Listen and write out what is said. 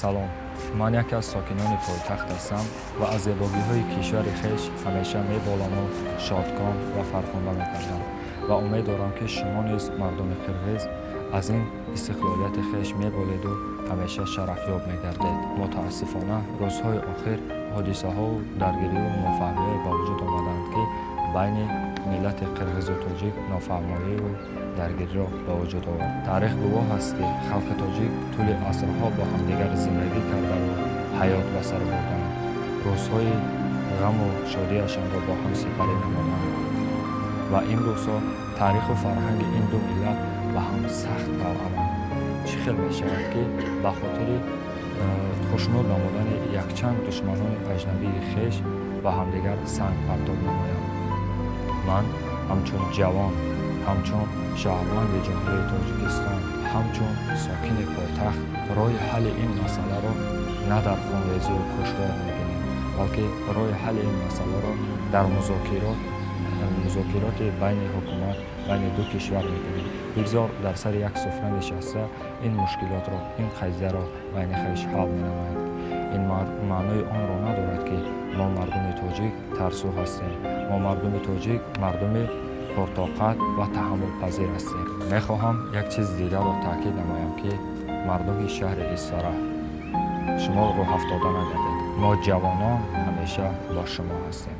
Салом, ман яке аз сокинони пойтахт ҳастам ва аз зебогиҳои кишвари хеш ҳамеша меболаму шодком ва фархунда мегардам ва умед дорам, ки шумо низ, мардуми қирғиз, аз ин истиқлолияти хеш меболеду ҳамеша шарафёб мегардед. Мутаассифона, рӯзҳои охир ҳодисаҳову даргириву нофаҳмиҳое ба вуҷуд омаданд, ки байни миллати қирғизу тоҷик нофаҳмоиву даргириро ба вуҷуд овард. Таърих гувоҳ аст, ки халқи тоҷик тӯли асрҳо бо ҳамдигар зиндагӣ кардаву ҳаёт ба сар бурданд, рӯзҳои ғаму шодиашонро бо ҳам сипарӣ намуданд ва имрӯзҳо таъриху фарҳанги ин ду миллат ба ҳам сахт тавъаманд. Чӣ хел мешавад, ки ба хотири хушнуд намудани якчанд душманони аҷнабии хеш ба ҳамдигар санг партоб намоянд? Ман ҳамчун ҷавон, ҳамчун шаҳрванди Ҷумҳурии Тоҷикистон, ҳамчун сокини пойтахт роҳи ҳалли ин масъаларо на дар хунрезию куштор мебинем, балки роҳи ҳалли ин масъаларо дар музокироти байни ҳукумат, байни ду кишвар мебинем. Бигзор дар сари як суфра нишаста ин мушкилотро, ин қазияро байни хеш ҳал менамояд. Ин маънои онро надорад, ки мо, мардуми тоҷик, тарсу ҳастем. Мо, мардуми тоҷик, мардуми пуртоқат ва таҳаммулпазир ҳастем. Мехоҳам як чизи дигарро таъкид намоям, ки мардуми шаҳри Исфара, шумо рӯҳафтода нагардед, мо, ҷавонон, ҳамеша бо шумо ҳастем.